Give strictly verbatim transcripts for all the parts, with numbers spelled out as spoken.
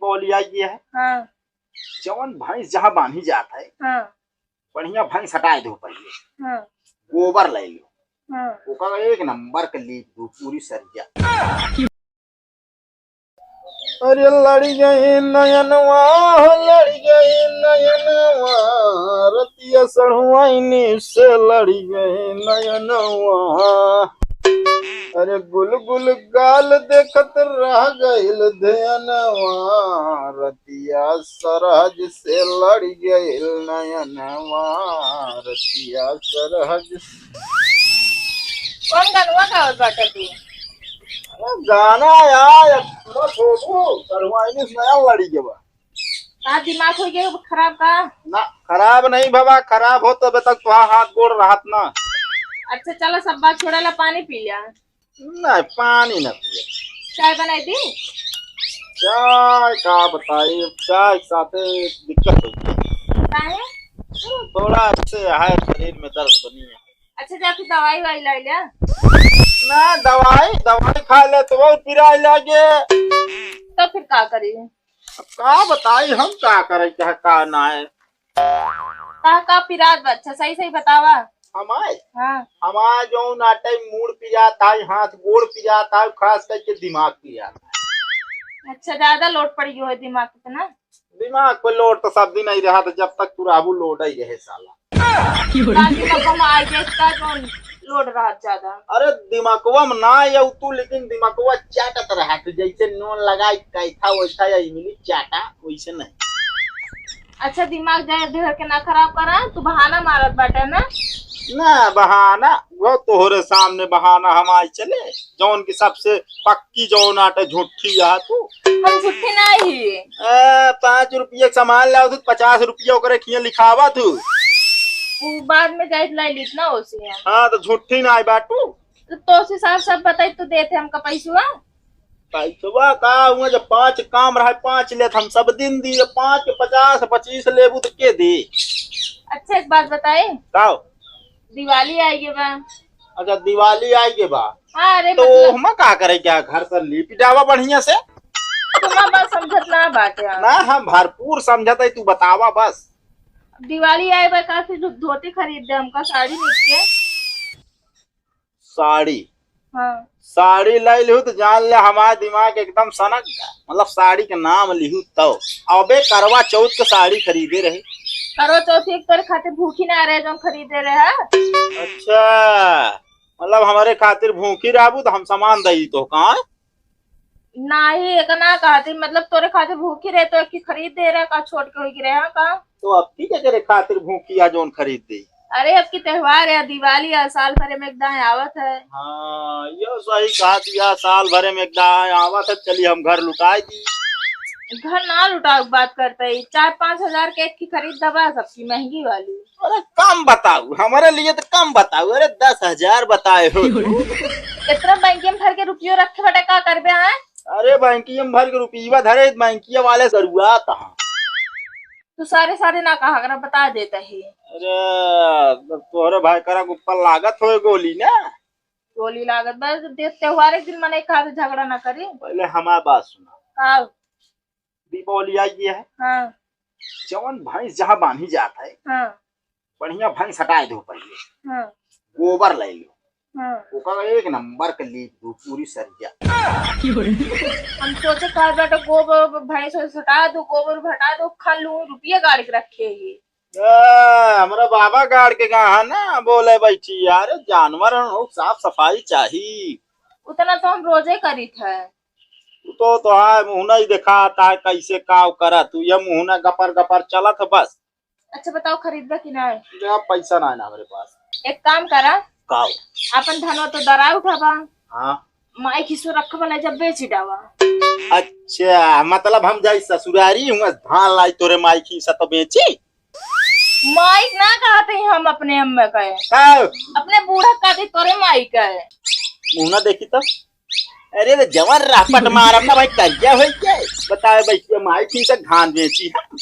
बोली आई ये है। हाँ। जवन भैंस जहाँ बांधी जात है, हाँ। बढ़िया भैंस हटाए दो पहले। हाँ। गोबर ले लो। हाँ। ओकर एक नंबर के लीप दो पूरी सरिया। अरे लड़ी गई नयनवा, हो लड़ी गई नयनवा, रतिया सड़ुआइनी से लड़ी गई नयनवा। अरे गुलगुल गाल देखत रह गइल ध्यानवा, रतिया सरहज से लड़ी गइल नयनवा, रतिया सरहज। कौन गनवा गावत बाटे तू? अरे गाना यार, पूरा छोटू सड़ुआइनी से नया लड़ी के बा। का दिमाग हो गया खराब का? ना, खराब नहीं बाबा, खराब हो तबे तक तुहार हाथ गोड़ रहत ना। अच्छा चला, सब बात छोड़ा ला, पानी पी लिया। नहीं, पानी ना पिए। चाय बनाई दी? चाय का बताई, चाय के साथे दिक्कत हो गई। काहे? थोड़ा ऐसे है, शरीर में दर्द बनी है। अच्छा जा फिर दवाई वाई लाई लिया। ना दवाई, दवाई खा ले तो और पिराए लागे। तो फिर का करी? अब का बताई हम का करे के है, का ना है। का, का पिरात बा? अच्छा, सही, सही बतावा। हमार? हाँ। हमार जौन आटे मूड़ पिरात है, हाथ गोड़ पिरात है, खास करके दिमाग पिरात है। अच्छा, ज्यादा लोड पड़ी हो दिमाग पे ना? दिमाग पे लोड तो सब दिन ही रहा था, जब तक तू रहबू लोड ही रहे साला। बाकी तो हम आई देख का जौन लोड रहा ज्यादा। अरे दिमागवा में ना ये तू, लेकिन दिमागवा चाटत रहा तू, जैसे नून लगाई कैथा वैसा या इमली चाटा वैसे नहीं। अच्छा, दिमाग जाए ढेर के ना खराब करा, तू बहाना मारत बाटे ना। ना बहाना, वो तोहरे सामने बहाना हम आई चले, जौन की सबसे पक्की जौन आटे झूठी आ तू। हम झूठी नाही। ए, पाँच रुपये के सामान लाओ तू, पचास रुपये ओकरे खिया लिखावा तू। उ बाद में जाइत लाई लीत ना ओसे हम। हाँ, तो झूठी ना आई बाटू। तो तोसे साफ साफ बताई तो देते हमका पैसवा। पैसवा का हुआ, जब पाँच काम रहे, पाँच लेत हम सब दिन दी, जब पाँच के पचास, पच्चीस लेबू तो के दी? अच्छा, एक बात बताई। का? दिवाली आई गे बा। अच्छा, दिवाली आई गे बा। हाँ, अरे तो मतलब ओहमा का करे क्या, घर से लीप डावा बढ़िया से। तुम्हारा बात समझत ना बाटे यार। ना, हम भरपूर समझत है, तू बतावा बस। दिवाली आए बा, का से धोती खरीद दे हमका, साड़ी लीप के। साड़ी। हाँ। साड़ी लाई लिहू तो जान ले हमार दिमाग एकदम सनक गया। मतलब साड़ी के नाम लिहू तो। अबे करवा चौथ के साड़ी खरीदे रहे। करवा चौथ एक तोरे खातिर भूखी ना रहे जौन खरीदे रहे। अच्छा, मतलब हमारे खातिर भूखी रहबू तो हम सामान दई तो का? नाही, एक ना कहती, मतलब तोरे खातिर भूखी रहे तो एक खरीद दे रहे का, छोट के होई गिरे हैं का? तो अब की के करे खातिर भूखी आ जौन खरीद दे? अरे अब की त्योहार है, दिवाली है, साल भरे में एक दाएं आवत है। हाँ, यो सही कहत या, साल भरे में एक दाएं आवत है, चली हम घर लुटाई दी। घर ना लुटाओ के बात करते ही, चार पाँच हजार के एक की खरीद दबा सबकी महंगी वाली। अरे कम बताऊ, हमारे लिए तो कम बताऊ। अरे दस हजार बताए हो तू। इतना बैंकिया में भर के रुपयो रखे बटे का करबे हैं? अरे बैंकिया में भर के रुपया धरे, बैंकिया वाले सरुआ कहाँ? तू सारे सारे ना कहा करा, बता देता ही। अरे तोहरे भाई करा के ऊपर लागत होए गोली ना। गोली लागत बस दे, त्योहार एक दिन मने कहा तो झगड़ा ना करी। पहले हमार बात सुना। का? दीपावली आई है। हाँ। जवन भैंस जहाँ बांधी जात है, हाँ। बढ़िया भैंस हटाए दो पहले। हाँ। गोबर ले लो। हाँ। ओकर एक नंबर के लीप दो पूरी सरिया। हम सोचे का बेटा गोबर भैंस वैंस हटा दो, गोबर हटा दो, खा लूं, रुपये गाड़ के रखे ही। ए, हमरा बाबा गाड़ के कहा ना बोले बैठी यार, जानवर हन, साफ सफाई चाही। उतना तो हम रोजे करीत है। तू तो, तो आए मुहना ही दिखाता है, कैसे काव करा तू, ये मुहना गपर गपर चलत है बस। अच्छा बताओ, खरीदबा कि नहीं? जा, पैसा ना है ना हमरे पास। एक काम करा। काव? अपन धनवा तो दरा उठाबा। हाँ। माई खिसो रखबा ले जब बेची डावा। अच्छा, मतलब हम जाई ससुरारी हुआ, धान लाई तोरे माई खिसा तो बेची? माई ना कहते ही हम अपने अम्मा का है। काव? अपने बूढ़ा कहते तोरे माई का है। मुहना देखी तो। अरे रे जवान रहपट मारब ना भाई, करिया होई के। बतावे बैठिया माई ठीक से धान बेची हम।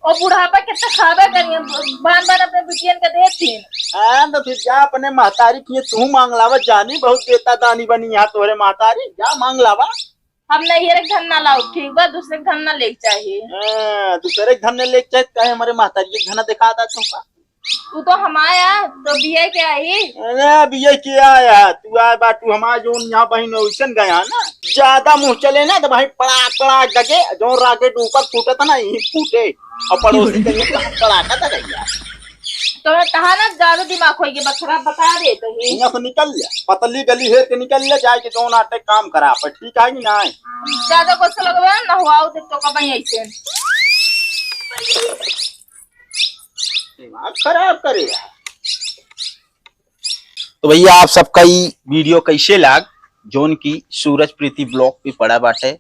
ओ बुढ़ापा कितना खाबे करिए, बान बान अपने बिटियन के देथिन। हाँ, तो फिर जा अपने महतारी किए तू मांग लावा, जानी बहुत देता दानी बनी यहाँ तोहरे महतारी, जा मांग लावा। हम नैहर के धन ना लाउब, ठीक बा? दूसरे के धन ना लेके चाही। हाँ, दूसरे के धन ना लेके चाही, काहे हमरे महतारी के धन दिखा दा तो का? तू तो हमार आ, तो बिया के आई। अरे बिया के आया, तू आए बा, तू हमार जौन यहाँ बहिन ओइसन गया ना, ज्यादा मुँह चले ना तो भाई पड़ा पड़ा दगे, जौन rocket ऊपर फूटत ना, यही फूटे। और पड़ोसी के लिए कहाँ पड़ा का दगे यार। तो तहा ना ज्यादा दिमाग होइगे, बखरा बता देत ही। यहाँ से निकल जा, पतली गली हेर के निकल जा, जाए के जौन आटे काम करा पर, ठीक है कि नहीं? ज्यादा गुस्सा लगवा ना हुआ, तो, तो कब ऐसे दिमाग खराब करे यार। तो भैया, आप सबका ई video कैसे लाग, जौन की सूरज प्रीति vlog पे पड़ा बाटे।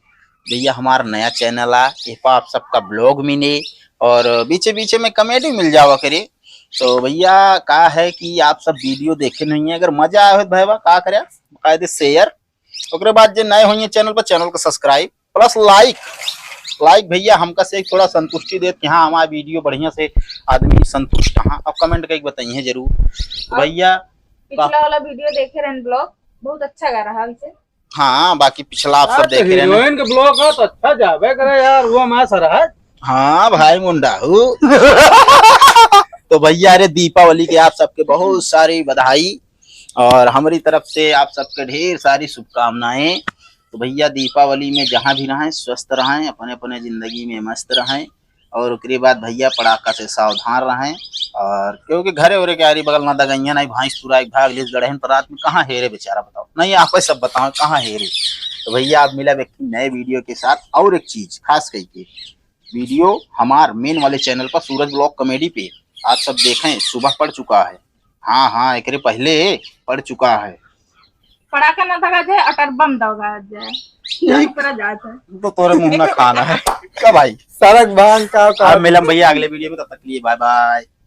भैया, हमार नया channel आ, ए पा आप सबका vlog मिले और बीचे बीचे में comedy मिल जावा करे। तो भैया, का है कि आप सब video देखे नहीं है, अगर मजा आवे तो भाई का करे, कायदे share, ओकरे बाद जे नए होइए channel पर, channel को subscribe plus like। Like भैया हमका से एक थोड़ा संतुष्टि देत कि हाँ, हमारा video बढ़िया से आदमी संतुष्ट हाँ। अब comment करके बताइए जरूर। तो और भैया, पिछला वाला video देखे रहन vlog, बहुत अच्छा गा रहा इसे। हाँ, बाकी पिछला आप सब हाँ, तो देखे रहन। Heroine के vlog हो तो अच्छा जाबे करे यार, वो हमारा सरहज। हाँ भाई मुंडाहू। तो भैया, अरे दीपावली के आप सबके बहुत सारी बधाई और हमारी तरफ से आप सबके ढेर सारी शुभकामनाएं। तो भैया, दीपावली में जहाँ भी रहें, स्वस्थ रहें, अपने अपने जिंदगी में मस्त रहें। और ओकरे बाद भैया, पड़ाका से सावधान रहें। और क्योंकि घरे ओरे के आरी बगल ना दगइया, नहीं भैंस तुराई भाग लिस गड़हन, तो रात में कहाँ हेरे बेचारा, बताओ, नहीं आप सब बताओ कहाँ हेरे। तो भैया, आप मिला व्यक्ति नए video के साथ। और एक चीज खास कही के, video हमार main वाले channel पर सूरज vlog comedy पे आप सब देखें, सुबह पड़ चुका है। हाँ हाँ, एकरे पहले पड़ चुका है। पड़ाका ना दगा जाए, अटर बम दगा जाए। यही पर जात है। तो तोरे मुंह ना खाना है का भाई? सरक भांग का, का? अब मिलम भैया अगले video में, तब तक के लिए bye bye।